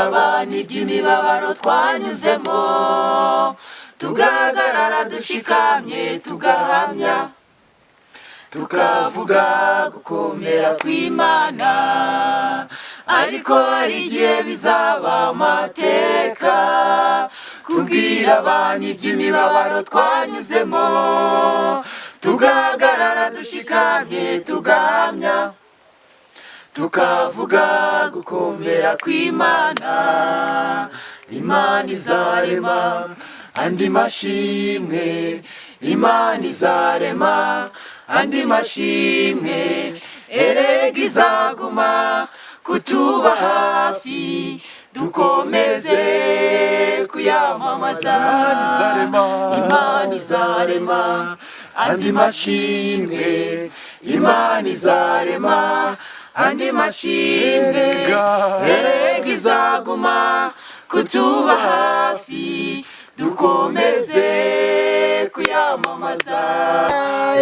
Kubwira abantu iby'imibabaro twanyuzemo, tugahagarara dushikamye, tugahamya, tukavuga gukomera kw'Imana. Ariko hari igihe bizaba amateka, kubwira abantu iby'imibabaro twanyuzemo, tugahagarara dushikamye, tugahamya, tukavuga gukomera kw'Imana. Imana izarema andi mashimwe, Imana izarema andi mashimwe. Erega izaguma kutuba hafi, dukomeze kuyamamaza. Imana izarema. Imana izarema andi mashimwe, Imana izarema andi mashimwe. Erega. Erega izaguma kutuba hafi, dukomeze kuyamamaza.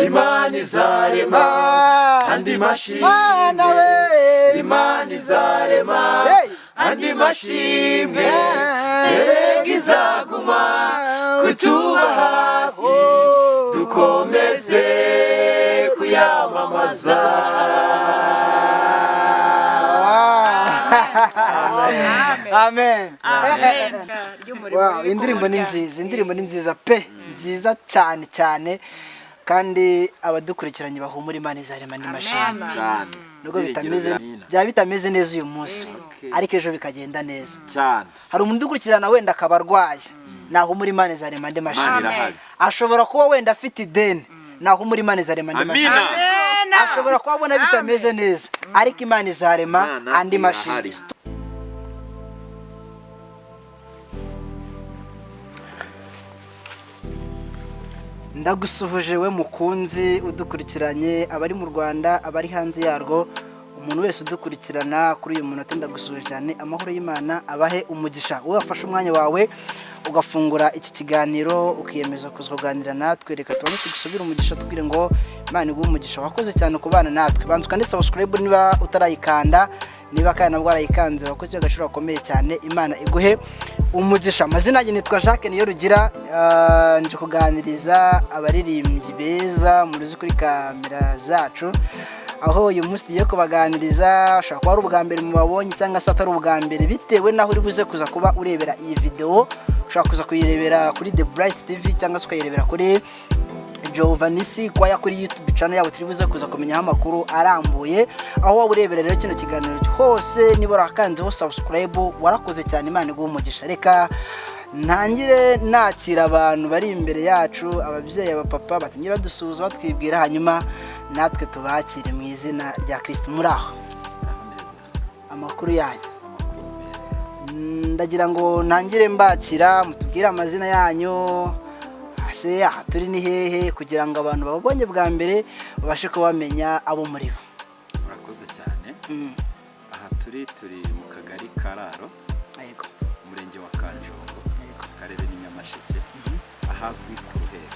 Imana izarema andi mashimwe. Mana we. Imana izarema Hey. andi mashimwe. Erega izaguma kutuba hafi, dukomeze kuyamamaza. Amen. Amen. Wow, indirimbo ni nziza, indirimbo ni nziza pe, nziza cyane cyane. Kandi abadukurikiranye bahumura, Imana izarema andi mashimwe. Cyane. Nubwo Ibyiringiro bitameze biramina. byaba bitameze neza uyu munsi, Okay. ariko ejo bikagenda neza. Cyane. Hari umuntu udukurikirana wenda akaba arwaye, nahumura, Imana izarema andi Imana mashimwe. irahari. Ashobora kuba wenda afite ideni, nahumura, Imana izarema andi Amina. mashimwe. Ashobora kuba abona bitameze neza, ariko Imana izarema Imana andi mashimwe. irahari. Ndagusuhuje we mukunzi udukurikiranye, abari mu Rwanda, abari hanze yarwo, umuntu wese udukurikirana kuri uyu munota, ndagusuhuje cyane. Amahoro y'Imana abahe umugisha. Wowe wafashe umwanya wawe ugafungura iki kiganiro, ukiyemeza kuza kuganira natwe, reka tubone tugusubire umugisha, tubwire ngo Imana iguhe umugisha, wakoze cyane kubana natwe. Banza ukande subscribe niba utarayikanda, niba kandi nabwo warayikanze, wakoze agaciro gakomeye cyane. Imana iguhe umugisha. Amazina yanjye nitwa Jacques Niyo Rugira. Nje kuganiriza abaririmbyi beza muruzi kuri kamera zacu, aho uyu munsi tugiye kubaganiriza. Ushobora kuba ari ubwa mbere mubabonye cyangwa se atari ubwa mbere, bitewe n'aho uri buze kuza kuba urebera iyi videwo. Ushobora kuza kuyirebera kuri The Bright TV cyangwa se ukayirebera kuri Giovanisi Kwaya kuri YouTube channel yabo. Turi buze kuza kumenyaho amakuru arambuye. Aho waba urebera rero kino kiganiro hose, niba warakanzeho subscribe, warakoze cyane, Imana iguhe umugisha. Reka ntangire nakira abantu bari imbere yacu, ababyeyi, abapapa, batangira badusuhuza, batwibwira, hanyuma natwe tubakire mu izina rya Kristo. Muri aho? Neza. Amakuru yanyu? Amakuru meza. Ndagira ngo ntangire mbakira, mutubwire amazina yanyu, ese aha turi ni hehe, kugira ngo abantu babonye bwa mbere babashe kubamenya abo muri bo. Murakoze cyane. Aha turi mu kagari Kararo, Yego. umurenge wa Kanjongo, Yego. akarere ni Nyamasheke, ahazwi ku Ruhero.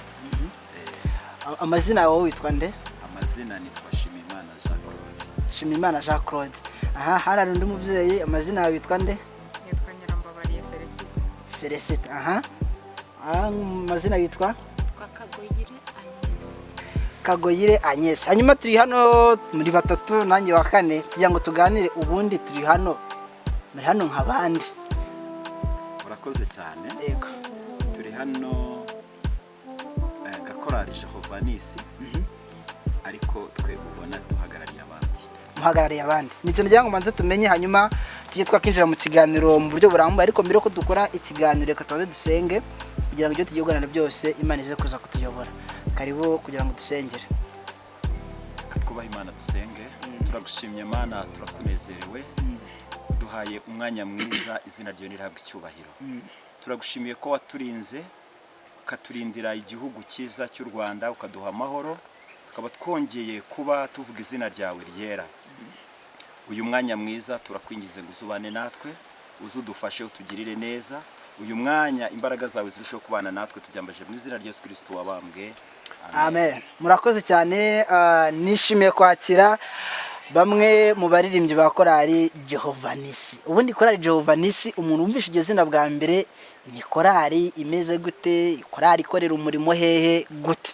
Amazina yawe witwa nde? Amazina nitwa Shimimana Jean Claude. Shimimana Jean Claude. Aha hari undi mubyeyi, amazina yawe witwa nde? Nitwa Nyirambabariye Felicite. Felicite. Aha. Aha amazina witwa? Twa Kagoyire Agnes. Kagoyire Agnes. Hanyuma turi hano muri batatu, nanjye wa kane, tugira ngo tuganire. Ubundi turi hano, muri hano nk'abandi? Murakoze cyane. Yego. Turi hano gakorari Jehovanisi, ariko twe ubona duhagarariye abandi. Muhagarariye abandi, ni ikintu ngira ngo manze tumenye, hanyuma tujye twakinjira mu kiganiro mu buryo burambuye. Ariko mbere yuko dukora ikiganiro, reka tubanze dusenge kugira ngo ibyo tugiye kuganira byose Imana ize kuza kutuyobora. Karibu kugira ngo dusengere. Reka twubahe Imana, dusenge. Turagushimye Mana, turakunezerewe, duhaye umwanya mwiza, izina ryawe nirihabwe icyubahiro. Turagushimiye ko waturinze, ukaturindira igihugu cyiza cy'u Rwanda, ukaduha amahoro, tukaba twongeye kuba tuvuga izina ryawe ryera. Uyu mwanya mwiza turakwingize ngo uzubane natwe, uzudufashe, utugirire neza. Uyu mwanya imbaraga zawe zirusheho kubana natwe. Tubyambaje mu izina rya Yesu Kristo wabambwe. Amen. Murakoze cyane. Nishimiye kwakira Bamwe mu baririmbyi ba korali Jehovah Nissi. Ubundi korali Jehovah Nissi, umuntu wumvishe iryo zina bwa mbere, ni korali imeze gute? Korali ikorera umurimo hehe, gute?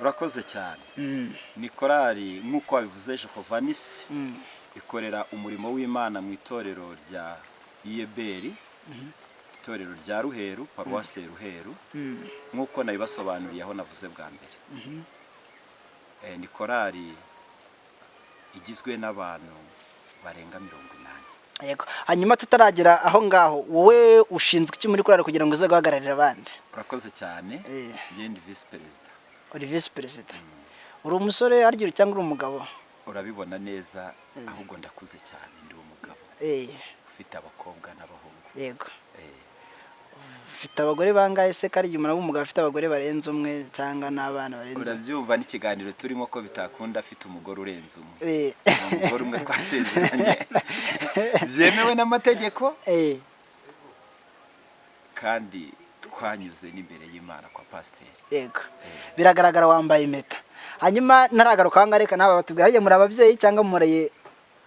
Urakoze cyane. Ni korali, nk'uko wabivuze, Jehovah Nissi, ikorera umurimo w'Imana mu itorero rya Iyeberi, itorero rya Ruheru, paruwasi Ruheru, nk'uko nabibasobanuriye aho navuze bwa mbere. Ni korali igizwe n'abantu barenga 80. Yego. Hanyuma tutaragera aho ngaho, wowe ushinzwe iki muri korali kugira ngo uze guhagararira abandi? Urakoze cyane. Njye ndi visi perezida. Uri visi perezida. Uri umusore arya cyangwa uri umugabo? Urabibona neza, ahubwo ndakuze cyane, ndi umugabo ufite abakobwa n'abahungu. Yego. Ufite abagore bangahe se? Ko ari igihe umuntu aba umugabo afite abagore barenze umwe cyangwa n'abana barenze umwe. Urabyumva n'ikiganiro turimo ko bitakunda afite umugore urenze umwe. Ni umugore umwe twasezeranye byemewe n'amategeko, kandi twanyuze n'imbere y'Imana kwa pasiteri. Yego, biragaragara, wambaye impeta. Hanyuma ntaragaruka aho ngaho, reka nawe batubwira, harya muri ababyeyi cyangwa mureye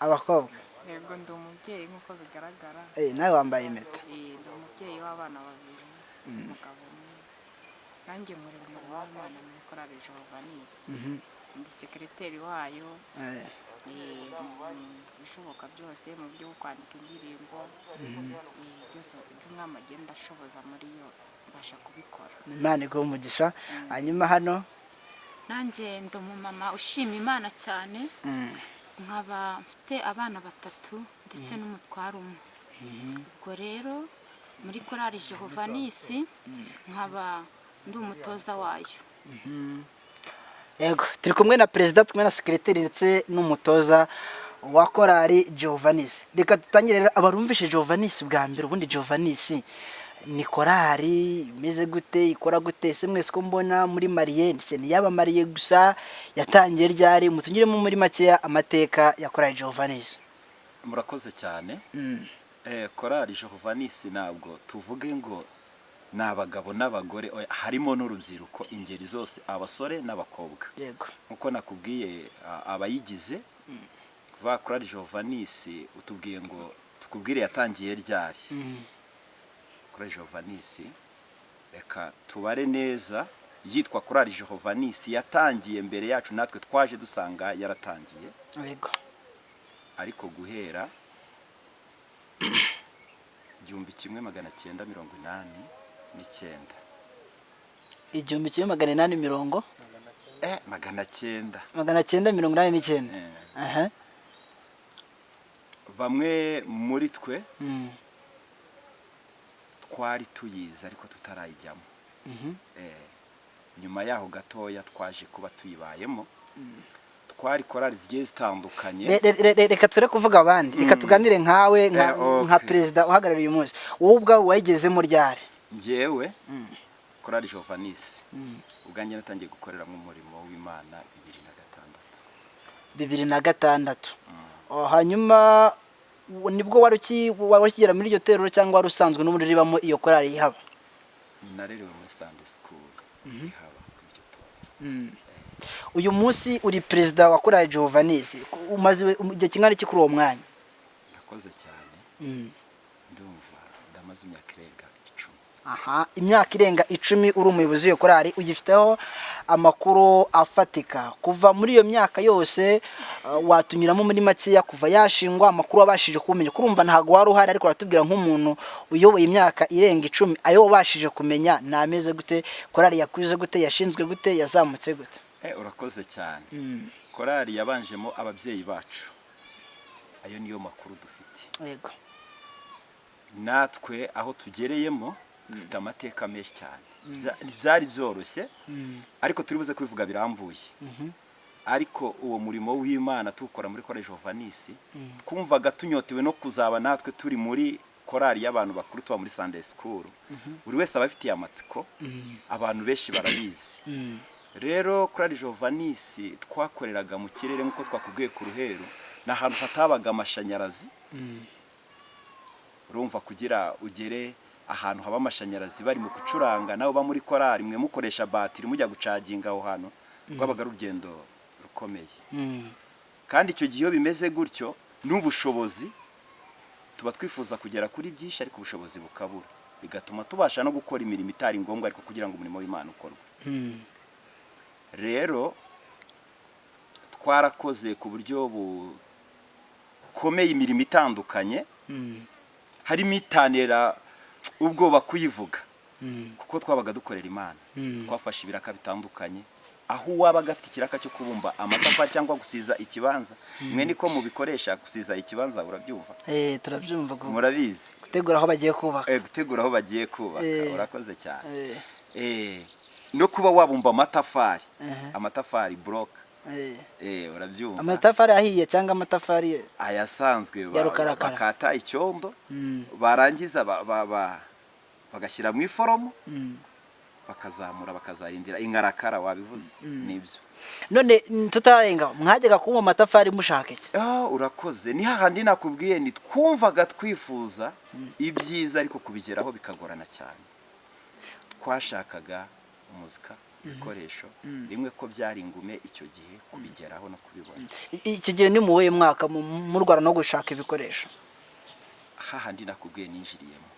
abakobwa? Yego, ndi umubyeyi nk'uko bigaragara. Nawe wambaye impeta. Ndi umubyeyi w'abana babiri, umugabo umwe. Nanjye nkorera umurimo w'Imana muri korali Jehovah Nissi, ndi sekereteri wayo. Mu bishoboka byose, mu buryo bwo kwandika indirimbo, byose by'umwami agenda ashoboza muri yo, mbasha kubikora. Imana iguhe umugisha. Hanyuma hano? Nanjye ndi umumama ushima Imana cyane, nkaba mfite abana batatu ndetse n'umutwaro umwe. Ubwo rero muri korali Jehovah Nissi nkaba ndi umutoza wayo. Yego, turi kumwe na perezida, turi kumwe na sekereteri ndetse n'umutoza wa korali Jehovah Nissi. Reka dutangire rero, abarumvishe Jehovah Nissi bwa mbere, ubundi Jehovah Nissi ni korali imeze gute, ikora gute? Ese mwese ko mbona muri mariye, se ni mariye gusa? Yatangiye ryari? Mutungiremo muri makeya amateka ya korali Jehovah Nissi. Murakoze cyane. Korali Jehovah Nissi, ntabwo tuvuge ngo ni abagabo n'abagore, oya, harimo n'urubyiruko, ingeri zose, abasore n'abakobwa. Nkuko nakubwiye, abayigize kuva korali Jehovah Nissi, utubwiye ngo tukubwire yatangiye ryari. Korali Jehovah Nissi, reka tubare neza, yitwa korali Jehovah Nissi yatangiye mbere yacu, natwe twaje dusanga yaratangiye, ariko guhera 1989. 1880 900. 989. Aha. Bamwe muri twe twari tuyizi ariko tutarayijyamo. Nyuma yaho gatoya twaje kuba tuyibayemo, twari korali zigiye zitandukanye. Reka twere kuvuga abandi, reka tuganire nkawe nka, nka perezida uhagarariye uyu munsi. Wowe ubwawe wayigezemo ryari? Njyewe korali Jehovah Nissi ubwanjye natangiye gukoreramo umurimo w'Imana 2006. 2006. Oh, hanyuma nibwo wari ukigera muri iryo torero cyangwa wari usanzwe n'ubundi ribamo iyo korali ihaba? Narerewe muri Sunday school ihaba kuri iryo torero. Uyu munsi uri perezida wa korali Jehovah Nissi, umaze igihe kingana iki kuri uwo mwanya? Nakoze cyane. Ndumva ndamaze imyaka irenga 10. Aha, imyaka irenga 10 uri umuyobozi w'iyo korali, ugifiteho amakuru afatika kuva muri iyo myaka yose. Watunyuramo muri makeya kuva yashingwa, amakuru wabashije kumenya? Kurumva ntabwo wari uhari, ariko uratubwira nk'umuntu uyoboye imyaka irenga 10, ayo wabashije kumenya ni ameze gute? Korali yakuze gute, yashinzwe gute, yazamutse gute? Urakoze cyane. Korali yabanjemo ababyeyi bacu, ayo niyo makuru dufite. Natwe aho tugereyemo dufite amateka menshi cyane. Byari byoroshye, ariko turi buze kubivuga birambuye. Ariko uwo murimo w'Imana tuwukora muri korali Jehovah Nissi, twumvaga tunyotewe no kuzaba natwe turi muri korali y'abantu bakuru, tuba muri Sunday school. Buri wese aba afitiye amatsiko, abantu benshi barabizi. Rero korali Jehovah Nissi twakoreraga mu kirere, nk'uko twakubwiye, ku Ruheru, ni ahantu hatabaga amashanyarazi. Urumva, kugira ugere ahantu haba amashanyarazi bari mu gucuranga, nabo ba muri korali, mwe mukoresha batiri mujya gucaginga aho hantu, rwabaga ari urugendo rukomeye. Kandi icyo gihe iyo bimeze gutyo n'ubushobozi, tuba twifuza kugera kuri byinshi, ariko ubushobozi bukabura, bigatuma tubasha no gukora imirimo itari ngombwa, ariko kugira ngo umurimo w'Imana ukorwe. Rero twarakoze ku buryo bukomeye imirimo itandukanye, harimo itanera ubwoba kuyivuga, kuko twabaga dukorera Imana. Twafashe ibiraka bitandukanye, aho uwabaga afite ikiraka cyo kubumba amatafari cyangwa gusiza ikibanza. Mwe niko mubikoresha, gusiza ikibanza, urabyumva? Turabyumva Murabizi. Gutegura aho bagiye kubaka. Gutegura aho bagiye kubaka. Urakoze cyane. No kuba wabumba amatafari, amatafari block. Urabyumva? Amatafari ahiye cyangwa amatafari Ayasanzwe. ya rukarakara. Bakata icyondo, barangiza bagashyira mu iforomo, bakazamura, bakazarindira inkarakara. Wabivuze, nibyo. None tutararenga, mwajyaga kubumba amatafari mushaka iki? Ah, urakoze. Ni hahandi nakubwiye, ni twumvaga twifuza ibyiza, ariko kubigeraho bikagorana cyane. Twashakaga umuzika, ibikoresho rimwe, ko byari ingume icyo gihe kubigeraho no kubibona. Icyo gihe ni mu wuhe mwaka murwana no gushaka ibikoresho? Hahandi nakubwiye ninjiriyemo,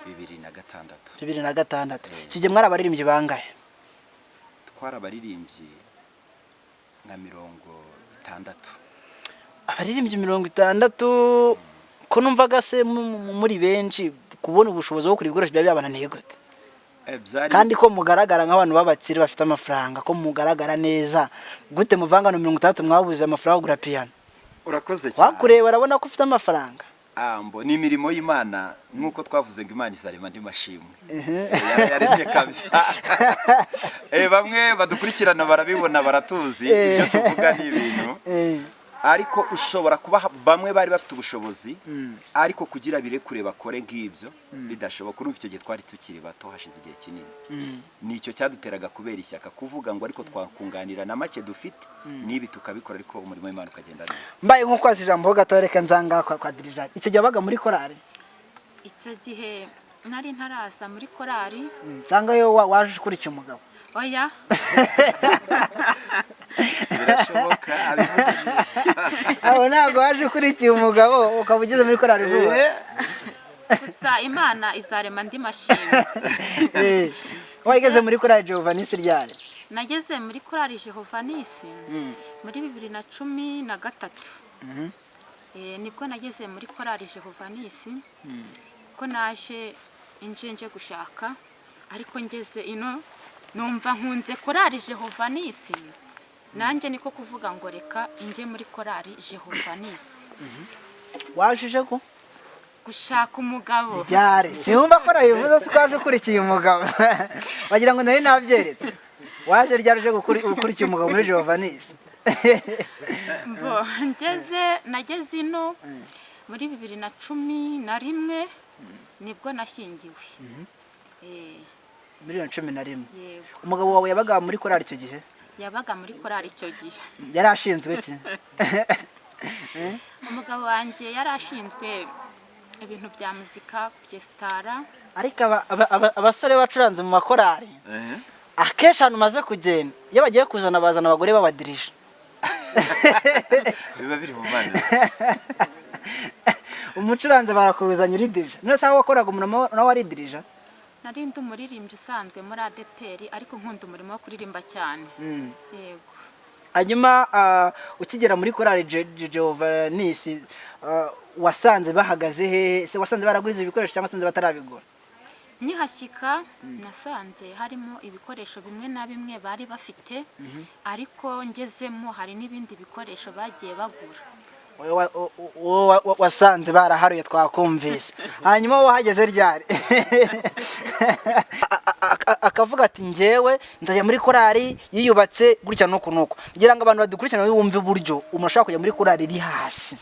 2006. 2006. Icyo gihe mwari abaririmbyi bangahe? Twari abaririmbyi nka 60. Abaririmbyi 60? Ko numvaga se muri benshi, kubona ubushobozi bwo kugura ibikoresho byaba byabananiye gute? Byari Kandi ko mugaragara nk'abantu b'abakire bafite amafaranga, ko mugaragara neza, gute muvanga no 60 mwabuze amafaranga yo kugura piyano? Urakoze cyane. Wakureba arabona ko ufite amafaranga. Ambo ni imirimo y'Imana, nk'uko twavuze ngo Imana izarema andi mashimwe. Yaremye kabisa. Bamwe badukurikirana barabibona, baratuzi, ibyo tuvuga ni ibintu, ariko ushobora kuba bamwe bari bafite ubushobozi, ariko kugira birekure bakore nk'ibyo bidashoboka. Urumva, icyo gihe twari tukiri bato, hashize igihe kinini. Nicyo cyaduteraga kubera ishyaka, kuvuga ngo ariko twakunganira na make dufite n'ibi tukabikora, ariko umurimo w'Imana ukagenda neza. Mbaye nko kwaza ijambo ho gato, reka nzanga kwa dirijani. Icyo gihe wabaga muri korari? Icyo gihe nari ntaraza muri korari. Cyangwa yo waje ukurikiye umugabo? Oya. Birashoboka, abivuge neza. Aho ntabwo waje ukurikiye umugabo, ukaba ugeze muri korari vuba? Gusa Imana izarema andi mashimwe. Wageze muri korari Jehova Nisi ryari? Nageze muri korari Jehova Nisi muri 2013. Nibwo nageze muri korari Jehova Nisi, kuko naje inje nje gushaka, ariko ngeze ino numva nkunze korari Jehova Nisi, nanjye niko kuvuga ngo reka injye muri korari Jehova Nisi. Wajije ko Gushaka umugabo. Ryari? Siwumva ko nabivuze, si ko waje ukurikiye umugabo? Wagira ngo nari nabyeretse. Waje ryari uje ukurikiye umugabo muri Jehova Nisi? Mbo ngeze, nageze ino muri 2011, nibwo nashyingiwe. Miliyoni 11? Yego. Umugabo wawe yabaga muri korari icyo gihe? Yabaga muri korari icyo gihe. Yari ashinzwe iki? Umugabo wanjye yari ashinzwe ibintu bya muzika, byesitara. Ariko abasore bacuranze mu makorari, akenshi ahantu umaze kugenda, iyo bagiye kuzana, bazana abagore babadirije. Biba biri mu mazi. Umucuranzi barakuzanye uridirija. None se aho wakoraga umurimo nawe waridirija? Nari ndi umuririmbyi usanzwe muri ADEPR, ariko nkunda umurimo wo kuririmba cyane, yego. Hanyuma ukigera muri korali Jehova Nisi, wasanze bahagaze hehe se? Wasanze baraguze ibikoresho cyangwa wasanze batarabigura? Nkihashyika nasanze harimo ibikoresho bimwe na bimwe bari bafite, ariko ngezemo hari n'ibindi bikoresho bagiye bagura. Wowe wasanze baraharuye, twakumvise. Hanyuma wowe wahageze ryari? Akavuga ati njyewe nzajya muri korali yiyubatse gutya nuku nuku, ngira ngo abantu badukurikirana bumve uburyo umuntu ashobora kujya muri korali iri hasi,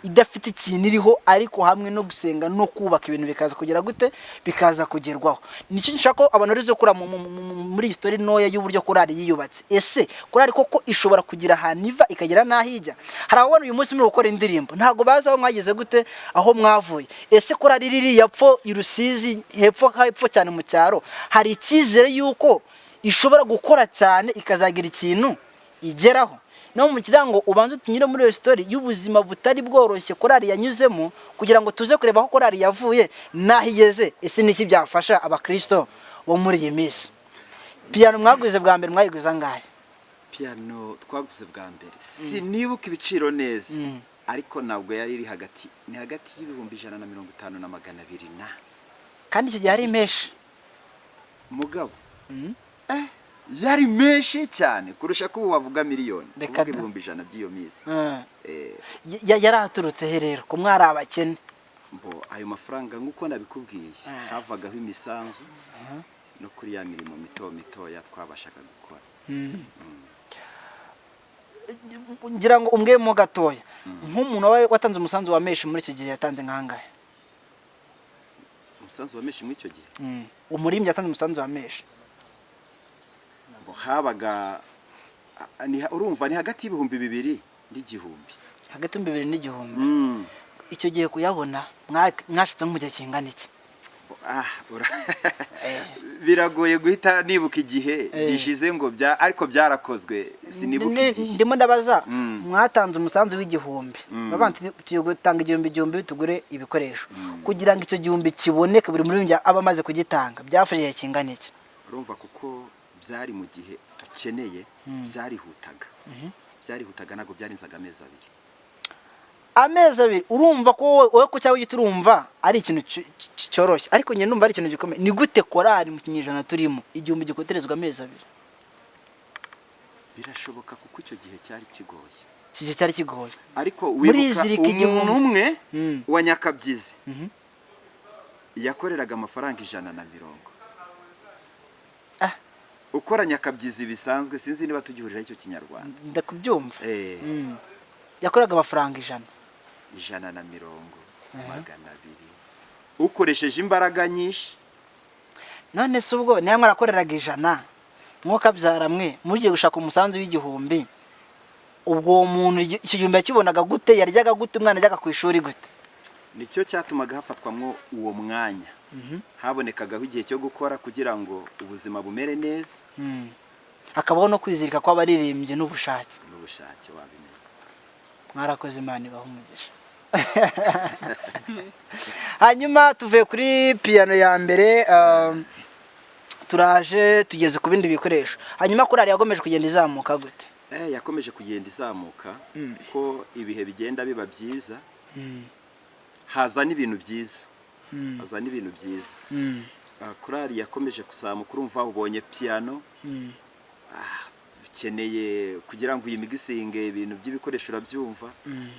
idafite ikintu iriho, ariko hamwe no gusenga no kubaka ibintu bikaza kugera gute, bikaza kugerwaho. Nicyo nshaka ko abantu barize gukura muri iyi story ntoya y'uburyo korali yiyubatse. Ese korali koko ishobora kugira ahantu iva ikagera n'aho ijya? Hari ababona uyu munsi muri gukora indirimbo, ntabwo bazi aho mwageze gute, aho mwavuye. Ese korali ririya pfo i Rusizi, hepfo hepfo cyane mu cyaro, hari icyizere y'uko ishobora gukora cyane ikazagira ikintu igeraho? No mu kirango ubanze utunyure muri iyo story y'ubuzima butari bworoshye korali yanyuzemo, kugira ngo tuze kureba aho korali yavuye n'aho igeze. Ese niki byafasha abakristo bo muri iyi minsi? Piyano mwaguze bwa mbere mwayiguze angahe? Piyano twaguze bwa mbere, sinibuka ibiciro neza, ariko ntabwo yari iri hagati, ni hagati y'150,000 na 200 na. Kandi icyo gihe ari menshi. Mugabo yari menshi cyane kurusha ko ubu wavuga miliyoni. Reka Kuvuga da. 100,000 by'iyo minsi. Yari aturutse he rero ko mwari abakene? Mbo ayo mafaranga, nk'uko nabikubwiye, havagaho imisanzu no kuri ya mirimo mito mitoya twabashaga gukora. Ngira ngo umbwemo gatoya, nk'umuntu wabaye watanze umusanzu wa menshi muri icyo gihe, yatanze nk'angahe? Umusanzu wa menshi muri icyo gihe? Umuririmbyi yatanze umusanzu wa menshi. Ngo habaga urumva ni hagati y'2,000 n'igihumbi. Hagati y'2,000 n'igihumbi. Icyo gihe kuyabona mwashitse nko mu gihe kingana iki? Biragoye guhita nibuka igihe gishize ngo bya, ariko byarakozwe, sinibuka igihe. Ndimo ndabaza, mwatanze umusanzu w'igihumbi, bavuga ati tugiye gutanga igihumbi igihumbi tugure ibikoresho. Kugira ngo icyo gihumbi kiboneke, buri muririmbyi aba amaze kugitanga, byafashe igihe kingana iki? Urumva, kuko byari mu gihe dukeneye, byarihutaga, byarihutaga, ntabwo byarenzaga amezi 2. Amezi 2. Urumva ko wowe ku cyawe uhita urumva ari ikintu cyoroshye, ariko njye ndumva ari ikintu gikomeye. Ni gute korali mu kinyejana turimo igihumbi gikoterezwa amezi 2? Birashoboka, kuko icyo gihe cyari kigoye. Iki gihe cyari kigoye. Ariko Muri wibuka zirika umuntu igihumbi. umwe wa nyakabyizi yakoreraga amafaranga 150. Ukora nyakabyizi bisanzwe, sinzi niba tugihuriraho icyo kinyarwanda. Ndakubyumva. Yakoraga amafaranga 100. 150, 200, ukoresheje imbaraga nyinshi. None se ubwo niba mwarakoreraga 100, mwuka mwe mugiye gushaka umusanzu w'igihumbi, ubwo uwo muntu icyo gihumbi yakibonaga gute? Yaryaga gute? Umwana ajyaga ku ishuri gute? Nicyo cyatumaga hafatwamwo uwo mwanya, habonekagaho igihe cyo gukora kugira ngo ubuzima bumere neza. Hakabaho no kwizirika kw'abaririmbyi n'ubushake. N'ubushake, wabimenya. Mwarakoze, Imana ibaha umugisha. Hanyuma tuvuye kuri piyano ya mbere, turaje tugeze ku bindi bikoresho. Hanyuma korali yakomeje kugenda izamuka gute? Yakomeje kugenda izamuka ko ibihe bigenda biba byiza, haza n'ibintu byiza, haza n'ibintu byiza. Korali yakomeje kuzamuka, urumva ubonye piyano, ukeneye kugira ngo uyimigisinge ibintu by'ibikoresho, urabyumva.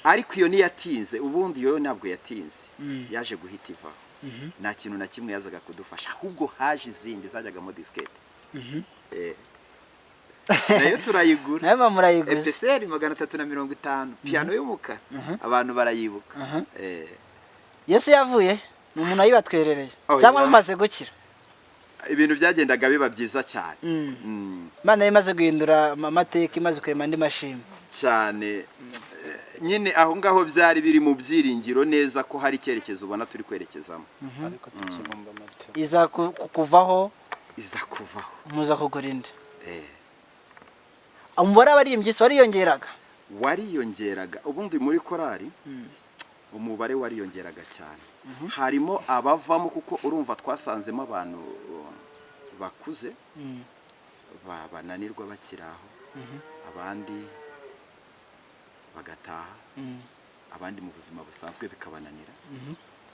Ariko iyo ntiyatinze, ubundi yo ntabwo yatinze, yaje guhita ivaho. Nta kintu na kimwe yazaga kudufasha, ahubwo haje izindi zajyagamo disikete. Nayo turayigura. Nayo murayiguze? Epeseri 350, piyano y'umukara, abantu barayibuka. Yesu yavuye ni umuntu wayibatwerereye Oh, cyangwa yeah. mumaze gukira? Ibintu byagendaga biba byiza cyane. Imana yari imaze guhindura amateka, imaze kurema andi mashimwe. Cyane. Nyine aho ngaho byari biri mu byiringiro neza ko hari icyerekezo ubona turi kwerekezamo. Ariko tukibumba amateka. Iza kuvaho. Iza kuvaho. Muza kugura indi. Umubare w'abaririmbyi si wariyongeraga? Wariyongeraga. Ubundi muri korali umubare wariyongeraga cyane, harimo abavamo, kuko urumva twasanzemo abantu bakuze, bananirwa bakiri aho, abandi bagataha, abandi mu buzima busanzwe bikabananira,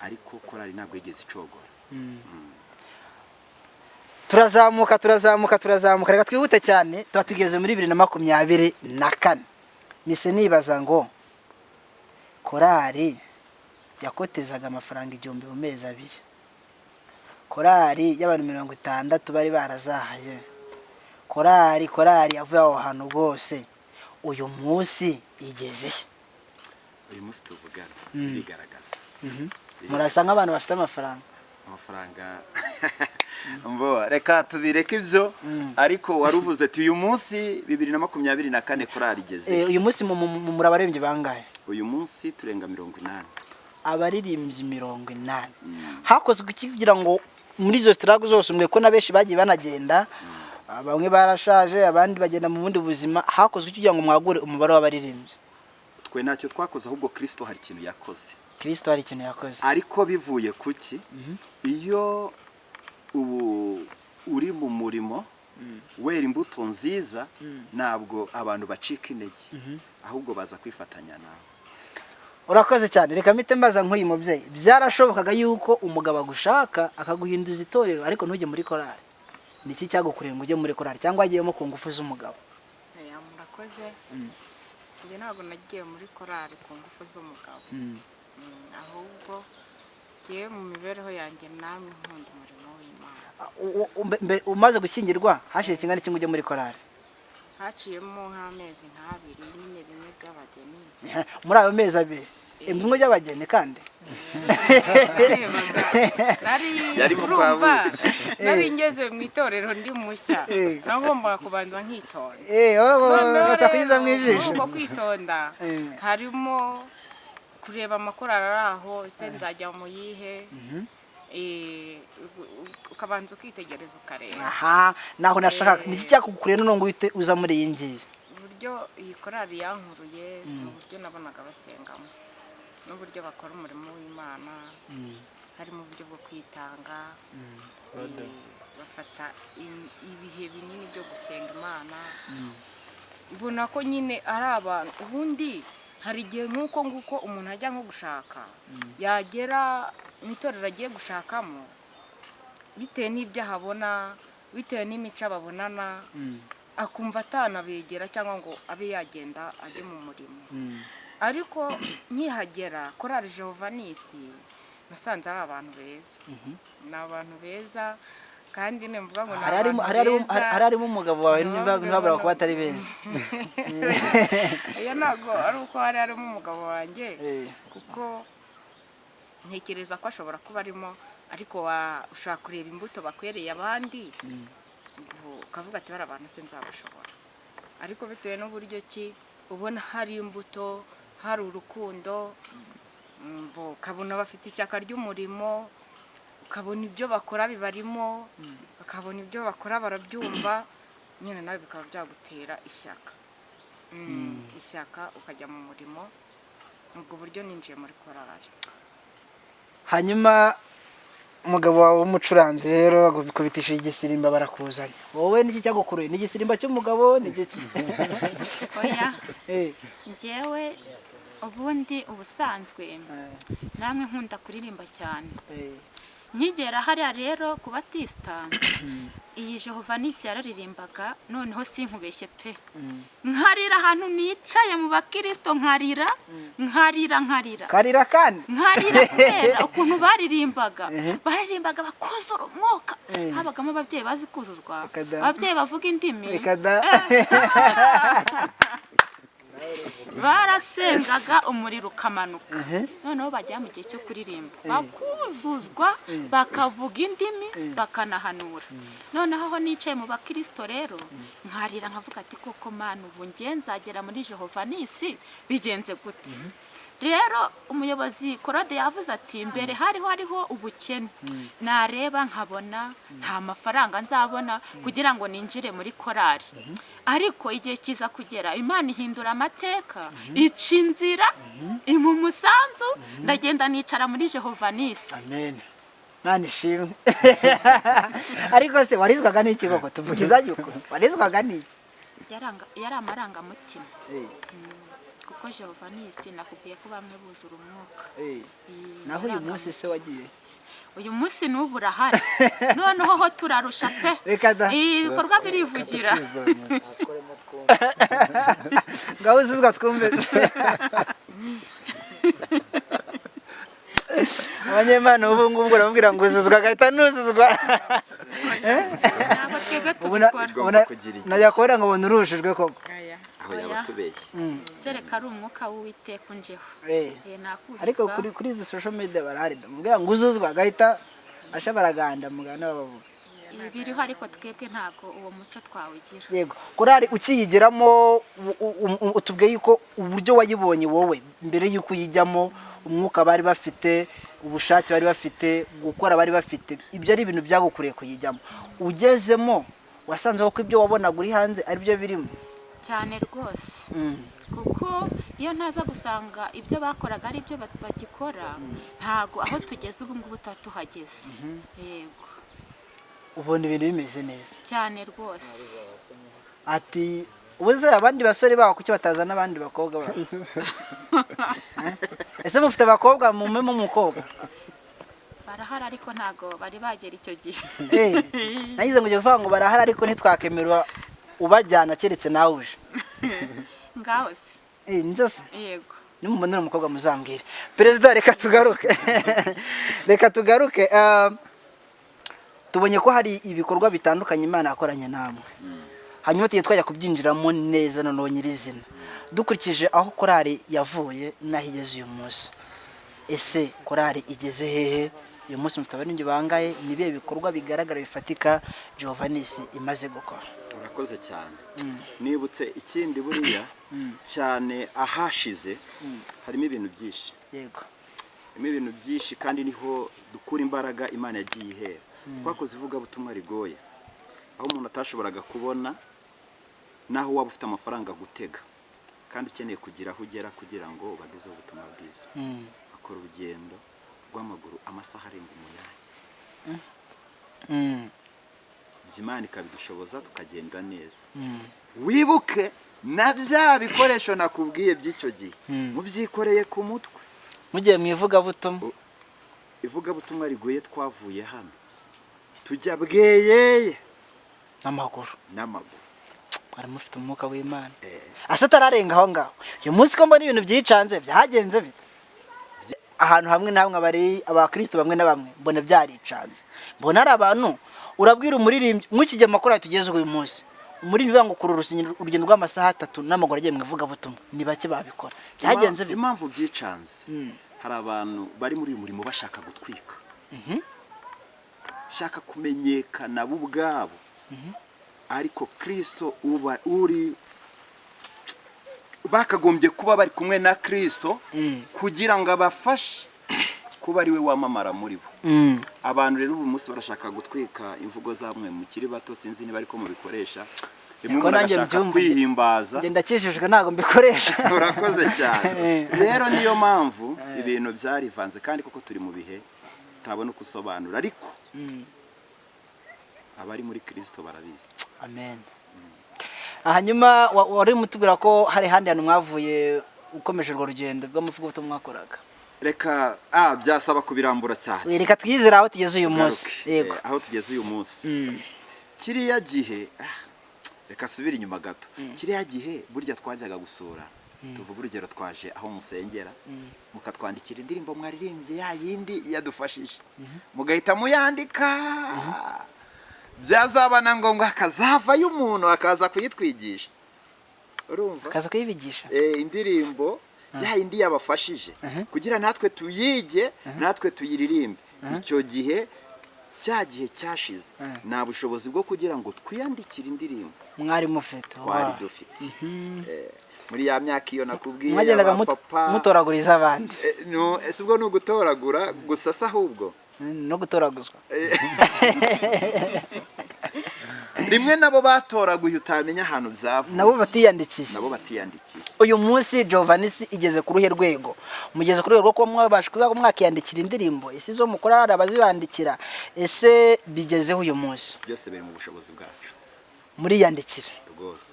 ariko korali ntabwo yigeze icogora. Turazamuka, turazamuka, turazamuka. Reka twihute cyane, tuba tugeze muri 2024. Mise nibaza ngo korali yakotezaga amafaranga igihumbi mu mezi 2, korali y'abantu 60 bari barazahaye, korali yavuye aho hantu rwose, uyu munsi igeze he? Uyu munsi tuvugana birigaragaza. Murasa nk'abantu bafite amafaranga. Amafaranga, mbo reka tubireke ibyo, ariko wari uvuze ati uyu munsi 2024 korali igeze. Uyu munsi muri abaririmbyi bangahe? Uyu munsi turenga 80. Abaririmbyi 80. Hakozwe iki kugira ngo muri izo struggle zose, mwe ko na benshi bagiye banagenda? Bamwe barashaje, abandi bagenda mu bundi buzima. Hakozwe iki kugira ngo mwagure umubare w'abaririmbyi? Twe ntacyo twakoze, ahubwo Kristo hari ikintu yakoze. Kristo hari ikintu yakoze. Ariko bivuye kuki? Iyo ubu uri mu murimo wera imbuto nziza, ntabwo abantu bacika intege, ahubwo baza kwifatanya nawe. Urakoze cyane. Reka mpite mbaza nk'uyu mubyeyi: byarashobokaga yuko umugabo agushaka akaguhinduza itorero ariko ntujye muri korali? Ni iki cyagukureye ngo ujye muri korali, cyangwa wagiyemo ku ngufu z'umugabo? Oya, murakoze. Njye ntabwo nagiye muri korali ku ngufu z'umugabo. Ahubwo ngewe mu mibereho yanjye namwe nkunda umurimo w'Imana. Umaze gushyingirwa hashize ikingana iki ngo ujye muri korali? Haciyemo nk'amezi nk'abiri nyine, bimwe by'abageni. Muri ayo mezi 2, bimwe by'abageni kandi? Narebaga nari Yari mu kwa urumva, buki. nari ngeze mu itorero ndi mushya, nagombaga kubanza nkitonda. Wowe Noneho batakunyuza rero, mu ijisho. muri uko kwitonda harimo kureba amakorali ari aho, ese nzajya mu yihe? Ukabanza ukitegereza, ukareba. Aha naho nashakaga. Ni iki cyakugukuriye none ngo uhite uza muri iyi ngiyi? Uburyo iyi korali yankuruye ni uburyo nabonaga basengamo n'uburyo bakora umurimo w'Imana, harimo uburyo bwo kwitanga, bafata ibihe binini byo gusenga Imana. Mbona ko nyine ari abantu. Ubundi hari igihe nk'uko nguko umuntu ajya nko gushaka, yagera mu itorero agiye gushakamo, bitewe n'ibyo ahabona, bitewe n'imico ababonana, akumva atanabegera cyangwa ngo abe yagenda ajye mu murimo. Ariko nkihagera korali Jehova Nisi, nasanze ari abantu beza, ni abantu beza, kandi nimvuga ngo ni Hari harimo abantu hari harimo beza hari harimo umugabo wawe, Ntibavuge ntibabura ngo kuba atari beza. Iyo ntabwo ari uko hari harimo umugabo wanjye, kuko ntekereza ko ashobora kuba arimo, ariko ushobora kureba imbuto bakwereye abandi, ukavuga ati: "Bari abantu sinzabashobora." Ariko bitewe n'uburyo ki ubona hari imbuto, hari urukundo, ukabona bafite ishyaka ry'umurimo, ukabona ibyo bakora bibarimo, bakabona ibyo bakora barabyumva nyine, nawe bikaba byagutera ishyaka, ishyaka ukajya mu murimo. Ubwo buryo ninjiye muri korali. Hanyuma umugabo wawe w'umucuranzi rero agukubitishije igisirimba barakuzanye. Wowe niki cyagukuruye? Ni igisirimba cy'umugabo? Ni igiki? Oya. Njyewe ubundi ubusanzwe namwe nkunda kuririmba cyane. Nkigera hariya rero ku Batisita, iyi Jehova Nisi yararirimbaga, noneho sinkubeshye pe, nkarira ahantu nicaye mu bakirisito, nkarira, nkarira, nkarira. Karira kandi. Nkarira kubera ukuntu baririmbaga. Baririmbaga bakuzura umwuka. Habagamo ababyeyi bazi kuzuzwa, Reka da. ababyeyi bavuga indimi. Reka da. Barasengaga umuriro ukamanuka, noneho bajya mu gihe cyo kuririmba bakuzuzwa, bakavuga indimi, bakanahanura. Noneho aho nicaye mu bakirisito rero nkarira, nkavuga ati: "Koko Mana, ubu nge nzagera muri Jehova Nisi bigenze gute?" Rero umuyobozi Korode yavuze ati mbere hariho hariho ubukene, nareba nkabona nta mafaranga nzabona kugira ngo ninjire muri korali. Ariko igihe kiza kugera, Imana ihindura amateka, ica inzira, impa umusanzu, ndagenda nicara muri Jehova Nisi. Amen, Mana ishimwe. Ariko se warizwaga n'iki koko? Tuvugiza yuko warizwaga n'iki? Yari amarangamutima, kuko Jehova Nisi nakubwiye ko bamwe buzura umwuka. Naho uyu munsi se wagiye? Uyu munsi n'ubu urahari, noneho ho turarusha pe. Reka da. Ibikorwa birivugira. Ngaho uzuzwa twumve. Abanyemana ubu ngubu uramubwira ngo uzuzwa, agahita nuzuzwa. Ntabwo twebwe Ubona tubikora. Ugomba kugira igihe. Najya kubona ngo ubona urushijwe koko. Aya. Aho yaba Oya. atubeshye. Kereka ari umwuka w'Uwiteka unjeho. Nakuzuzwa. Ariko kuri izi social media barahari, ndamubwira ngo uzuzwa agahita asha, baraganda mugana babavuga. Ibi biriho, ariko twebwe ntabwo uwo muco twawugira. Yego, korali ukiyigiramo utubwiye yuko uburyo wayibonye wowe mbere y'uko uyijyamo, umwuka bari bafite, ubushake bari bafite, gukora bari bafite, ibyo ari ibintu byagukuriye kuyijyamo. Ugezemo Wasanze ko ibyo wabonaga uri hanze ari byo birimo? Cyane rwose, kuko iyo ntaza gusanga ibyo bakoraga ari byo bagikora, ntago aho tugeze ubu ngubu tuba tuhageze. Yego. Ubona ibintu bimeze neza? Cyane rwose. Ati ubuze abandi basore baho, kuki batazana abandi bakobwa babo? Eh? Ese mufite abakobwa? Mumemo umukobwa. Barahari, ariko ntago bari bagera icyo gihe. Eh, nagize ngo ugiye kuvuga ngo barahari, ariko ntitwakemerwa ubajyana keretse nawe uje. Ngaho se. Eh, nzo se. Yego. Nimubonera umukobwa muzambwire. Perezida, reka tugaruke. Tubonye ko hari ibikorwa bitandukanye Imana yakoranye namwe, hanyuma tugiye twajya kubyinjiramo neza. Noneho nyirizina, dukurikije aho korali yavuye n'aho igeze uyu munsi, ese korali igeze hehe uyu munsi? Mufite abaririmbyi bangaye? Ni ibihe bikorwa bigaragara bifatika Jehova Nisi imaze gukora? Urakoze cyane. Nibutse ikindi, buriya cyane ahashize harimo ibintu byinshi. Harimo ibintu byinshi, kandi niho dukura imbaraga Imana yagiye ihera. Twakoze ivugabutumwa rigoye, aho umuntu atashoboraga kubona naho waba ufite amafaranga gutega, kandi ukeneye kugira aho ugera kugira ngo ubagezeho ubutumwa bwiza. Akora urugendo rw'amaguru amasaha arenga 8. Ibyo Imana ikabidushoboza tukagenda neza. Wibuke na bya bikoresho nakubwiye by'icyo gihe, mubyikoreye ku mutwe. Mugiye mu ivugabutumwa. Ivugabutumwa rigoye. Twavuye hano tujya Bweyeye n'amaguru. N'amaguru. Mwari mufite umwuka w'Imana. Ase atararenga aho ngaho, uyu munsi ko mbona ibintu byicanze, byagenze bite? Ahantu hamwe na hamwe abari abakristo bamwe na bamwe mbona byaricanze, mbona ari abantu urabwira umuririmbyi nk'iki gihe amakuru tugeze uyu munsi, umuririmbyi uvuga ngo kura urugendo rw'amasaha 3 n'amaguru agiye mu ivugabutumwa, ni bake babikora. Byagenze bite? Impamvu byicanze, hari abantu bari muri uyu murimo bashaka gutwika, shaka kumenyekana bo ubwabo, ariko Kirisito uba uri bakagombye kuba bari kumwe na Kirisito kugira ngo abafashe kuba ari we wamamara muri bo. Abantu rero ubu munsi barashaka gutwika imvugo zamwe mukiri bato, sinzi niba ariko mubikoresha rimwe. Niko Umuntu nanjye agashaka mbyumva. kwihimbaza. Ngenda ndakijijwe, ntabwo mbikoresha. Urakoze cyane. Rero niyo mpamvu ibintu byarivanze, kandi koko turi mu bihe utabona uko usobanura, ariko abari muri Kirisito barabizi. Amen. Hanyuma wari mutubwira ko hari ahandi hantu mwavuye ukomeje urwo rugendo rw'amavugabutumwa mwakoraga. Reka byasaba kubirambura cyane. Reka twizere aho tugeze uyu munsi. Tugaruke, Yego. aho tugeze uyu munsi. Kiriya gihe, reka asubire inyuma gato. Kiriya gihe burya twajyaga gusura, tuvuga urugero twaje aho musengera, mukatwandikira indirimbo mwaririmbye, ya yindi yadufashije, mugahita muyandika, byazaba na ngombwa hakazavayo umuntu akaza kuyitwigisha, urumva? Akaza kuyibigisha. Indirimbo ya yindi yabafashije, kugira natwe tuyige, natwe tuyiririmbe. Icyo gihe, cya gihe cyashize, nta bushobozi bwo kugira ngo twiyandikire indirimbo Mwari mufite? twari dufite. Muri ya myaka iyo nakubwiye, Mwagendaga aba papa mutoraguriza abandi. No, ese ubwo ni ugutoragura gusa se ahubwo? No gutoraguzwa. Rimwe nabo batoraguye, utamenya ahantu byavuye. Nabo batiyandikiye. Nabo batiyandikiye. Uyu munsi Jehova Nisi igeze ku ruhe rwego? Mugeze ku rwego rwo kuba mwabasha kuba mwakiyandikira indirimbo? Ese izo mukora hari abazibandikira? Ese bigezeho uyu munsi? Byose biri mu bushobozi bwacu. Muriyandikira? Rwose.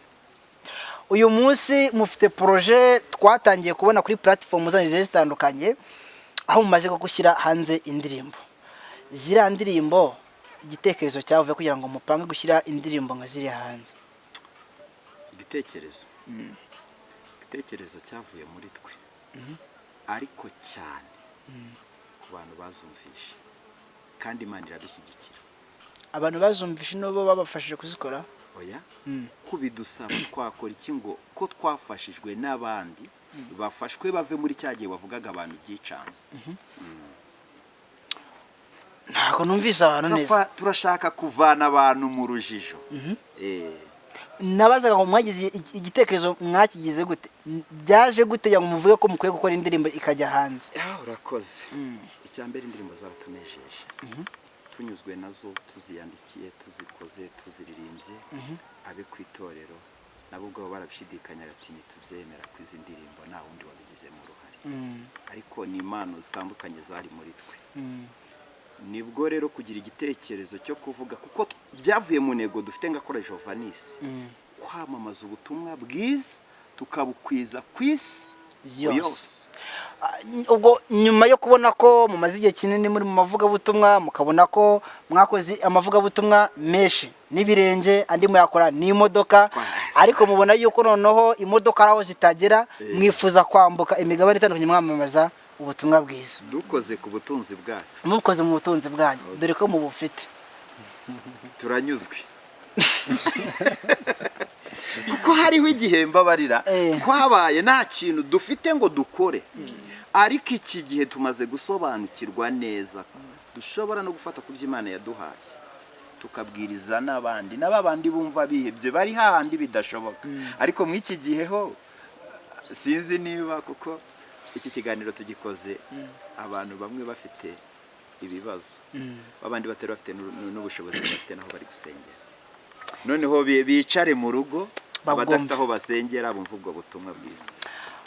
Uyu munsi mufite projet twatangiye kubona kuri platform zanyu zigiye zitandukanye, aho mumaze gushyira hanze indirimbo. Ziriya ndirimbo, igitekerezo cyavuye kugira ngo mupange gushyira indirimbo nka ziriya hanze? Igitekerezo cyavuye muri twe, ariko cyane ku bantu bazumvishe, kandi Imana iradushyigikira. Abantu bazumvishe nibo babafashije kuzikora? Oya, kubidusaba twakora iki ngo ko twafashijwe n'abandi bafashwe bave muri cya gihe wavugaga abantu byicanze. Ntabwo numvise abantu neza. Turashaka kuvana abantu mu rujijo. Nabazaga ngo mwagize igitekerezo, mwakigize gute? Byaje gute kugira ngo muvuge ko mukwiye gukora indirimbo ikajya hanze? Ah, urakoze. Icya mbere, indirimbo zaratunejeje. Tunyuzwe nazo, tuziyandikiye, tuzikoze, tuziririmbye, abe ku itorero nabo ubwabo barabishidikanya bati: "Ntitubyemera ko izi ndirimbo nta wundi wabigizemo uruhare." Ariko ni impano zitandukanye zari muri twe. Nibwo rero kugira igitekerezo cyo kuvuga, kuko byavuye mu ntego dufite nka Korali Jovanisi, kwamamaza ubutumwa bwiza tukabukwiza ku isi yose. Yose. Ubwo nyuma yo kubona ko mumaze igihe kinini muri mu mavugabutumwa, mukabona ko mwakoze amavugabutumwa menshi n'ibirenge, andi muyakora n'imodoka, ariko mubona yuko noneho imodoka ari aho zitagera, mwifuza kwambuka imigabane itandukanye mwamamaza ubutumwa bwiza. Dukoze ku butunzi bwacu. Mukoze mu butunzi bwanyu, dore ko mubufite. Turanyuzwe kuko hariho igihe, mbabarira, twabaye nta kintu dufite ngo dukore, ariko iki gihe tumaze gusobanukirwa neza ko dushobora no gufata ku byo Imana yaduhaye, tukabwiriza n'abandi, na babandi bumva bihebye, bari hahandi bidashoboka. Ariko muri iki gihe ho sinzi niba, kuko iki kiganiro tugikoze abantu bamwe bafite ibibazo, babandi batari bafite n'ubushobozi, bafite n'aho bari gusengera, noneho bicare mu rugo. Babwumve. Abadafite aho basengera bumva ubwo butumwa bwiza.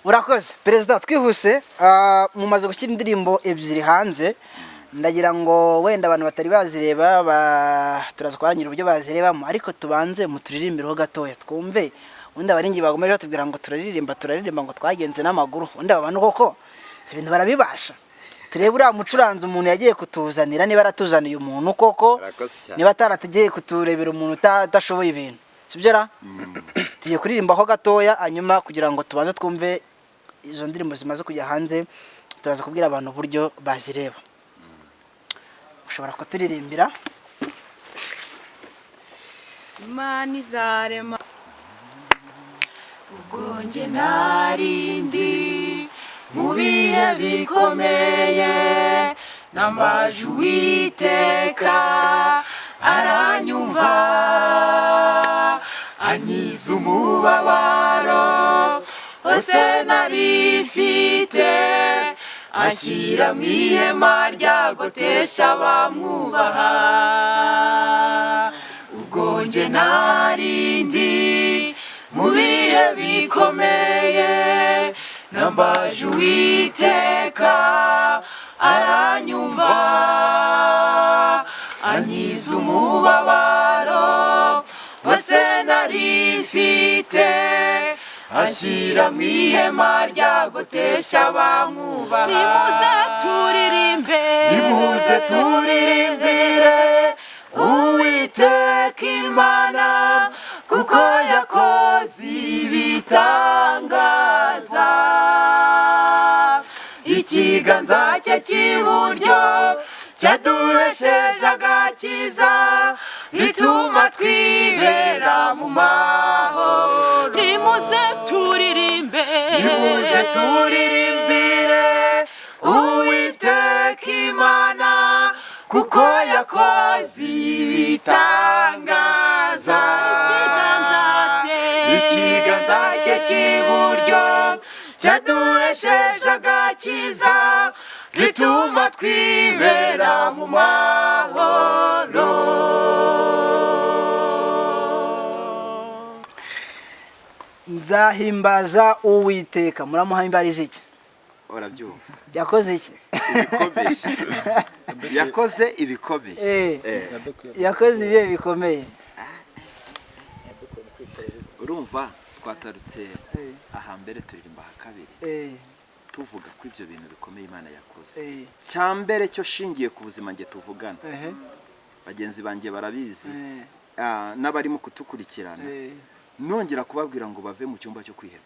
Urakoze, perezida. Twihuse, mumaze gushyira indirimbo ebyiri hanze. Ndagira ngo wenda abantu batari bazireba turaza kubarangira uburyo bazirebamo, ariko tubanze muturirimbiraho gatoya twumve. Ubundi abaringi bagomeje batubwira ngo turaririmba, turaririmba, ngo twagenze n'amaguru. Ubundi aba bantu koko ibyo bintu barabibasha? Turebe uriya mucuranzi umuntu yagiye kutuzanira, niba aratuzaniye umuntu koko. Urakoze cyane. Niba ataratugiye kuturebera umuntu udashoboye ibintu, sibyo ra? Tugiye kuririmbaho gatoya, hanyuma kugira ngo tubanze twumve izo ndirimbo zimaze kujya hanze, turaza kubwira abantu uburyo bazireba. Ushobora kuturirimbira. Imana izarema. Ubwo njye narindi mu bihe bikomeye, nambaje Uwiteka aranyumva, ankiza umubabaro hose narifite, ashyira mu ihema ryagotesha abamwubaha. Ubwo njye narindi mu bihe bikomeye, nambaje Uwiteka aranyumva, ankiza umubabaro wose narifite, ashyira mu ihema ryagotesha abamwubaha. Nimuze turirimbe. Nimuze turirimbire Uwiteka Imana, kuko yakoze ibitangaza. Ikiganza cye cy'iburyo cyaduhesheje agakiza, bituma twibera mu mahoro. Nimuze turirimbe. Nimuze turirimbire Uwiteka Imana, kuko yakoze ibitangaza. Ikiganza cye. Ikiganza cye cy'iburyo cyaduhesheje agakiza, bituma twibera mu mahoro. Nzahimbaza Uwiteka. Muramuhimbariza iki? Urabyumva. Yakoze iki? Ibikomeye, yakoze ibikomeye. Yakoze ibihe bikomeye. Urumva twatarutse ahambere, turirimba aha kabiri, tuvuga ko ibyo bintu bikomeye Imana yakoze. Cyambere cyo shingiye ku buzima nge tuvugana, bagenzi banjye barabizi, n'abarimo kutukurikirana, nongera kubabwira ngo bave mu cyumba cyo kwiheba,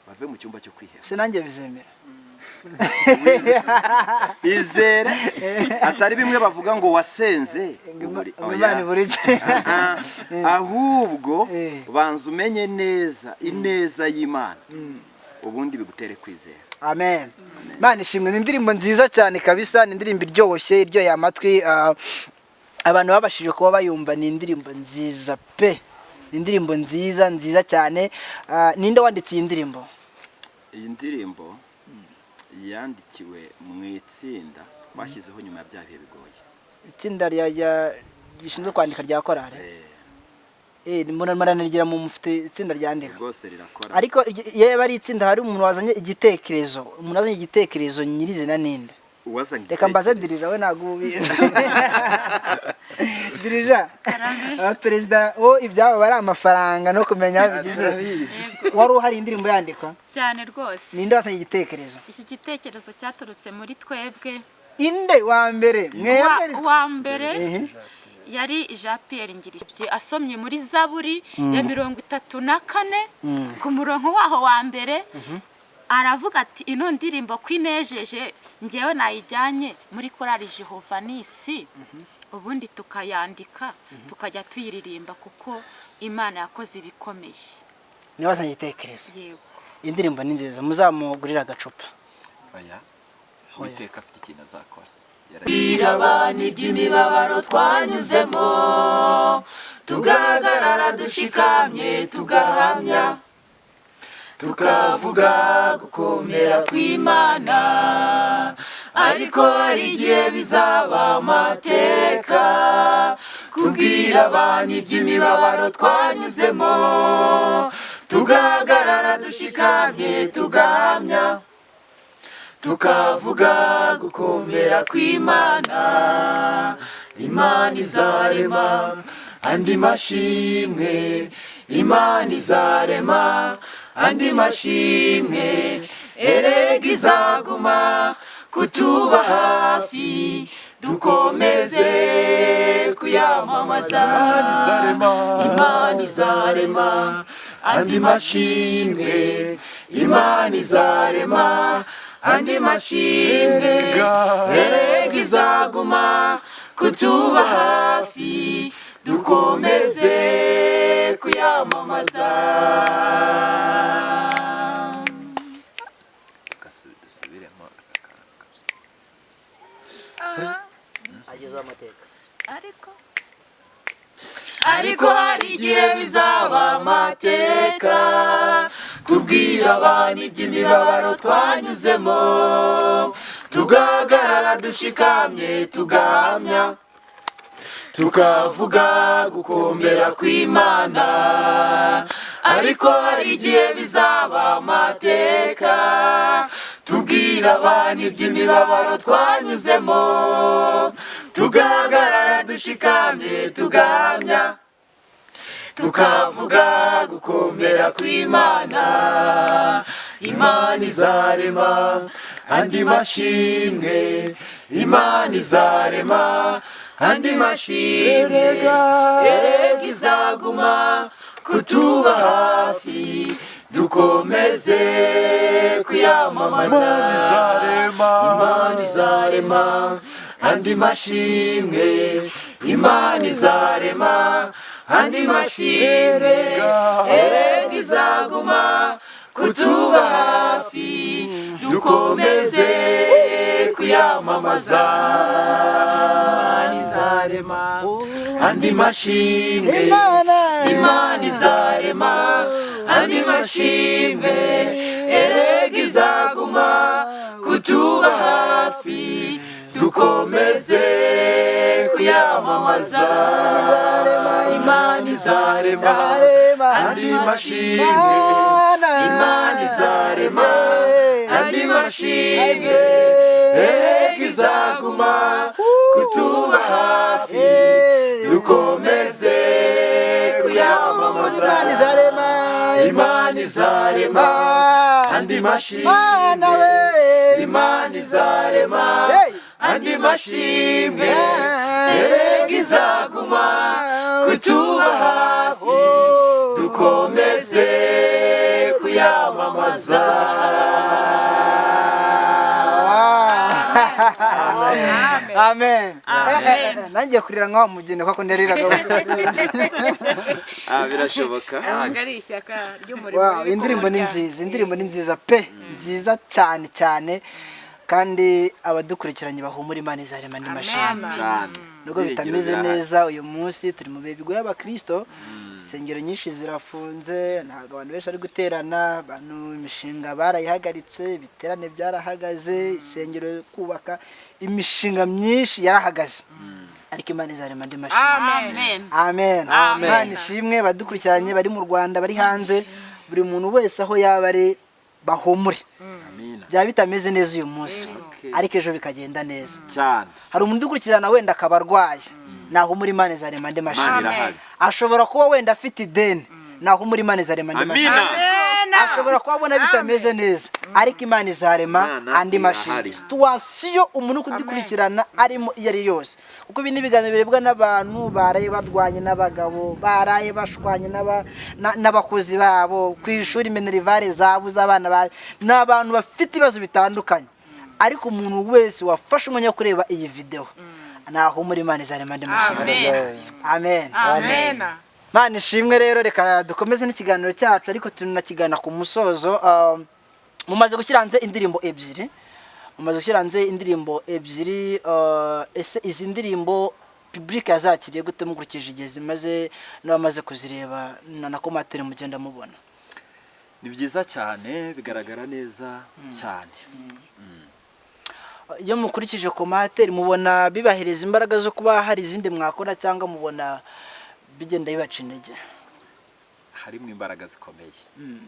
bave mu cyumba cyo kwiheba. Se nanjye bizemera. Izere, atari bimwe bavuga ngo wasenze ngo oya. Imana ibura iki? Ahubwo banza umenye neza ineza y'Imana, ubundi bigutere kwizera. Amen. Imana ishimwe. Ni indirimbo nziza cyane kabisa, ni indirimbo iryoshye, iryoheye amatwi. Abantu babashije kuba bayumva, ni indirimbo nziza pe, ni indirimbo nziza nziza cyane. Ninde wanditse iyi ndirimbo? Iyi ndirimbo yandikiwe mu itsinda twashyizeho nyuma ya bya bihe bigoye. Itsinda rishinzwe kwandika rya korali. Muranarigira mu mufite itsinda ryandika rwose rirakora. Ariko iyo ari itsinda hari umuntu wazanye igitekerezo, umuntu wazanye igitekerezo nyirizina ninde? Uwazanye Reka mbaze igitekerezo. Dirija we ntabwo ubizi. Dirija, perezida wo ibyabo bari amafaranga no kumenya aho bigize. Wari uhari indirimbo yandikwa? Cyane rwose. Ninde wazanye igitekerezo? Iki gitekerezo cyaturutse muri twebwe. Inde wa mbere mwebwe? Wa mbere yari Jean Pierre Ngiribye, asomye muri Zaburi ya 34 ku murongo waho wa mbere, aravuga ati ino ndirimbo kwinejeje ngewe nayijyanye muri korali Jehova Nisi, ubundi tukayandika tukajya tuyiririmba kuko Imana yakoze ibikomeye. Niwe wazanye igitekerezo? Yego. Indirimbo ni nziza, muzamugurira agacupa. Oya, Uwiteka afite ikintu azakora. Abantu iby'imibabaro twanyuzemo, tugahagarara dushikamye, tugahamya, tukavuga gukomera kw'Imana. Ariko hari igihe bizaba amateka kubwira abantu iby'imibabaro twanyuzemo, tugahagarara dushikamye, tugahamya, tukavuga gukomera kw'Imana. Imana izarema andi mashimwe, Imana izarema andi mashimwe, erega izaguma kutuba hafi, dukomeze kuyamamaza. Imana izarema andi mashimwe, Imana izarema andi mashimwe, erega izaguma kutuba hafi, dukomeze kuyamamaza. Dusubiremo aka kantu. Agezeho amateka. Ariko hari igihe bizaba amateka kubwira abantu iby'imibabaro twanyuzemo, tugahagarara dushikamye, tugahamya, tukavuga gukomera kw'Imana. Ariko hari igihe bizaba amateka tubwira abantu iby'imibabaro twanyuzemo, tugahagarara dushikamye, tugahamya, tukavuga gukomera kw'Imana. Imana izarema andi mashimwe, Imana izarema andi mashimwe, erega izaguma kutuba hafi, dukomeze kuyamamaza. Imana izarema andi mashimwe, Imana izarema andi mashimwe, erega izaguma kutuba hafi, dukomeze kuyamamaza. Imana izarema andi mashimwe, Imana izarema andi mashimwe, erega izaguma kutuba hafi, dukomeze kuyamamaza. Imana izarema andi mashimwe, Imana izarema andi mashimwe, erega izaguma kutuba hafi, dukomeze kuyamamaza. Imana izarema andi mashimwe, Imana izarema andi mashimwe, erega izaguma kutuba hafi, dukomeze kuyamamaza. Amen. Nanjye kurira nka mugeni kuko ndariraga. Birashoboka. Abaga ari ishyaka ry'umurimo. Wow, indirimbo ni nziza, indirimbo ni nziza pe, nziza cyane cyane, kandi abadukurikiranye bahumura, Imana izarema andi mashimwe. Cyane. Nubwo Ibyiringiro bitameze birahari. neza, uyu munsi turi mu bihe bigoye abakristo, insengero nyinshi zirafunze, ntabwo abantu benshi bari guterana, abantu imishinga barayihagaritse, ibiterane byarahagaze, insengero kubaka, imishinga myinshi yarahagaze, ariko Imana izarema andi mashimwe. Amen. Amen. Amen. Imana ishimwe. Badukurikiranye bari mu Rwanda, bari hanze, buri muntu wese aho yaba ari, bahumure. Amina. Byaba bitameze neza uyu munsi, Okay. ariko ejo bikagenda neza. Cyane. Hari umuntu udukurikirana wenda akaba arwaye, nahumura, Imana izarema andi Imana mashimwe. irahari. Ashobora kuba wenda afite ideni, nahumura, Imana izarema andi Amina. mashimwe. Ashobora kuba abona bitameze neza, ariko Imana izarema Imana andi mashimwe. irahari. Situation umuntu uri kudukurikirana arimo iyo ari yose, kuko ibi ni ibiganiro birebwa n'abantu baraye barwanye n'abagabo, baraye bashwanye n'abakozi babo ku ishuri, minerval zabuze abana bawe, ni abantu bafite ibibazo bitandukanye, ariko umuntu wese wafashe umwanya wo kureba iyi videwo, nahumura, Imana izarema andi mashimwe. Amen. Amen. Amen. Mana ishimwe. Rero reka dukomeze n'ikiganiro cyacu, ariko tunakigana ku musozo. Mumaze gushyira hanze indirimbo ebyiri, mumaze gushyira hanze indirimbo ebyiri. Ese izi ndirimbo public yazakiriye gute, mukurikije igihe zimaze n'abamaze kuzireba na commentaire mugenda mubona? Ni byiza cyane, bigaragara neza cyane. Iyo mukurikije commentaire, mubona bibahereza imbaraga zo kuba hari izindi mwakora, cyangwa mubona bigenda bibaca intege? Harimo imbaraga zikomeye,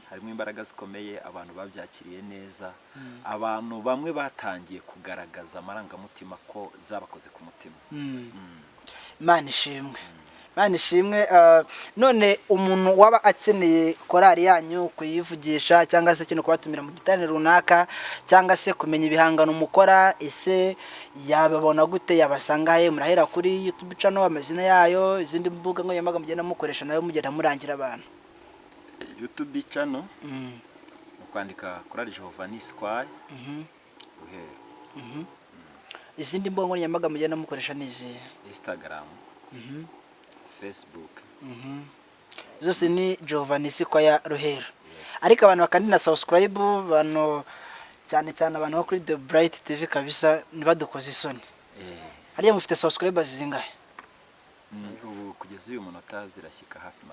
harimo imbaraga zikomeye. Abantu babyakiriye neza, abantu bamwe batangiye kugaragaza amarangamutima ko zabakoze ku mutima. Imana ishimwe, Imana ishimwe. None umuntu waba akeneye korali yanyu kuyivugisha, cyangwa se kino kubatumira mu giterane runaka, cyangwa se kumenya ibihangano mukora, ese yababona gute? Yabasanga he? Murahera kuri YouTube channel, amazina yayo, izindi mbuga nkoranyambaga mugenda mukoresha nayo mugenda murangira abantu? YouTube channel ni ukwandika Korali Jehova Nisi Choir Ruhero. Izindi mbuga nkoranyambaga mugenda mukoresha ni izihe? Instagram, Facebook. Zose ni Jehova Nisi Choir Ruhero. Ariko abantu bakandi na subscribe, abantu cyane cyane abantu bo kuri The Bright TV kabisa ntibadukoze isoni. Hariya mufite subscribers zingahe? Ubu kugeza uyu munota zirashyika hafi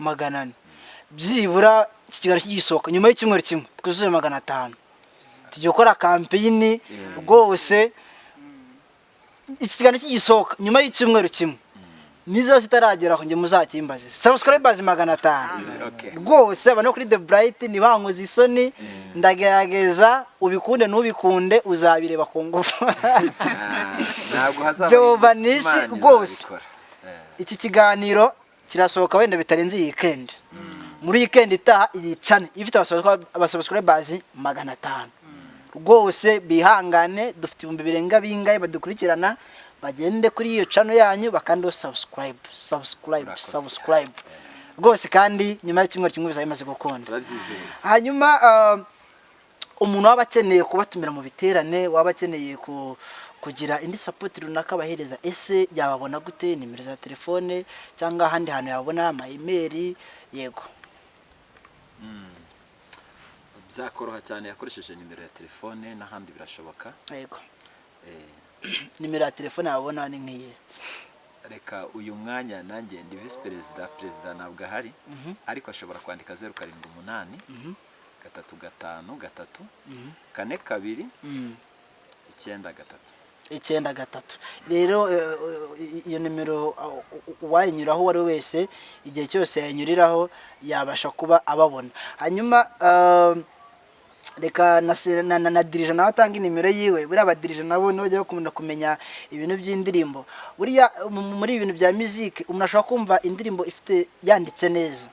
400. 400. Byibura iki kiganiro kigisohoka nyuma y'icyumweru kimwe twuzuye 500. Tugiye gukora campaign rwose. Iki kiganiro kigisohoka nyuma y'icyumweru kimwe, nizo zitarageraho njye muzakimbaze, subscribers 500. Okay. Rwose abantu bo kuri The Bright ntibankoze isoni. Ndagerageza, ubikunde ntubikunde, uzabireba ku ngufu. Ntabwo hazaba Jehova Nisi Imana rwose. izabikora. Iki kiganiro kirasohoka wenda bitarenze iyi weekend. Muri weekend itaha iyi channel ifite abasubscribers 500. Rwose bihangane, dufite ibihumbi birenga bingahe badukurikirana, bagende kuri iyo channel yanyu bakandeho subscribe, subscribe, Murakoze. subscribe rwose. Kandi nyuma y'icyumweru kimwe bizaba bimaze gukunda. Turabyizeye. Hanyuma umuntu waba akeneye kubatumira mu biterane, waba akeneye kugira indi support runaka abahereza, ese yababona gute? Nimero za telefone cyangwa ahandi hantu yabona, ama email? Yego. Byakoroha cyane yakoresheje nimero ya telefone, n'ahandi birashoboka. Yego. Nimero ya telefone yababona ni nk'iyi? Reka uyu mwanya nanjye ndi visi perezida, perezida ntabwo ahari, ariko ashobora kwandika 078 353 42 93. 93. Rero iyo nimero uwayinyuraho uwo ari we wese, igihe cyose yayinyuriraho yabasha kuba ababona. Hanyuma reka na dirija nawe atanga inimero yiwe. Buriya abadirija nabo nibo bajya bakunda kumenya ibintu by'indirimbo. Buriya muri ibintu bya muziki, umuntu ashobora kumva indirimbo ifite yanditse neza,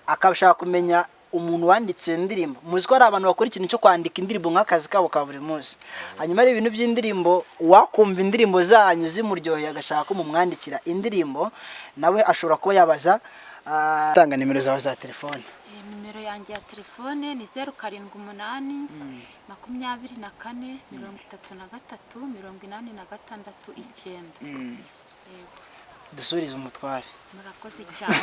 akabashaka kumenya umuntu wanditse iyo ndirimbo. Muzi ko hari abantu bakora ikintu cyo kwandika indirimbo nk'akazi kabo ka buri munsi. Hanyuma ari ibintu by'indirimbo, uwakumva indirimbo zanyu zimuryoheye agashaka ko mumwandikira indirimbo, nawe ashobora kuba yabaza. Tanga nimero zawe za telefone. Nimero yanjye ya telefone ni 078 24 33 86 9. Yego. Dusubirize umutware. Murakoze cyane.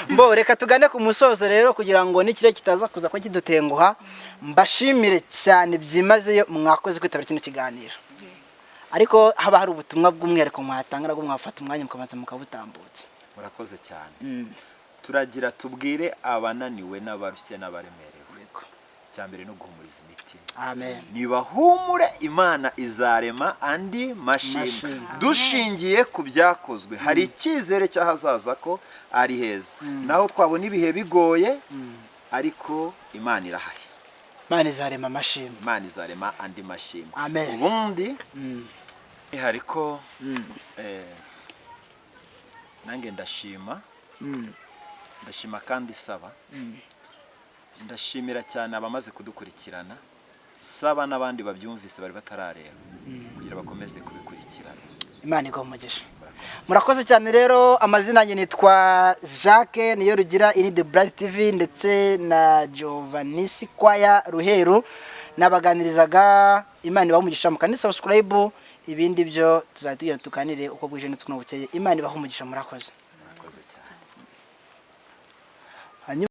Mbo reka tugane ku musozo rero, kugira ngo n'ikirere kitaza kuza kuba kidutenguha. Mbashimire cyane byimazeyo, mwakoze kwitabira kino kiganiro. Ariko haba hari ubutumwa bw'umwihariko mwatanga, nabwo mwafata umwanya mukabanza mukabutambutsa. Murakoze cyane. Turagira tubwire abananiwe n'abarushye n'abaremerewe, icya mbere ni uguhumuriza imitima. Amen. Nibahumure, Imana izarema andi mashimwe. Mashimwe. Dushingiye ku byakozwe, hari icyizere cy'ahazaza ko ari heza, naho twabona ibihe bigoye, ariko Imana irahari. Imana izarema amashimwe. Imana izarema andi mashimwe. Amen. Ubundi hariko nanjye ndashima, ndashima kandi saba, ndashimira cyane abamaze kudukurikirana, saba n'abandi babyumvise bari batarareba kugira bakomeze kubikurikirana. Imana iguhe umugisha, murakoze cyane. Rero amazina yanjye nitwa Jacques Niyo Rugira, ini The Bright TV ndetse na Giovannis Choir Ruheru nabaganirizaga. Imana ibahe umugisha, mukande subscribe, ibindi byo tuzajya tugenda tuganire uko bwije ndetse n'uko bukeye. Imana ibahe umugisha, murakoze.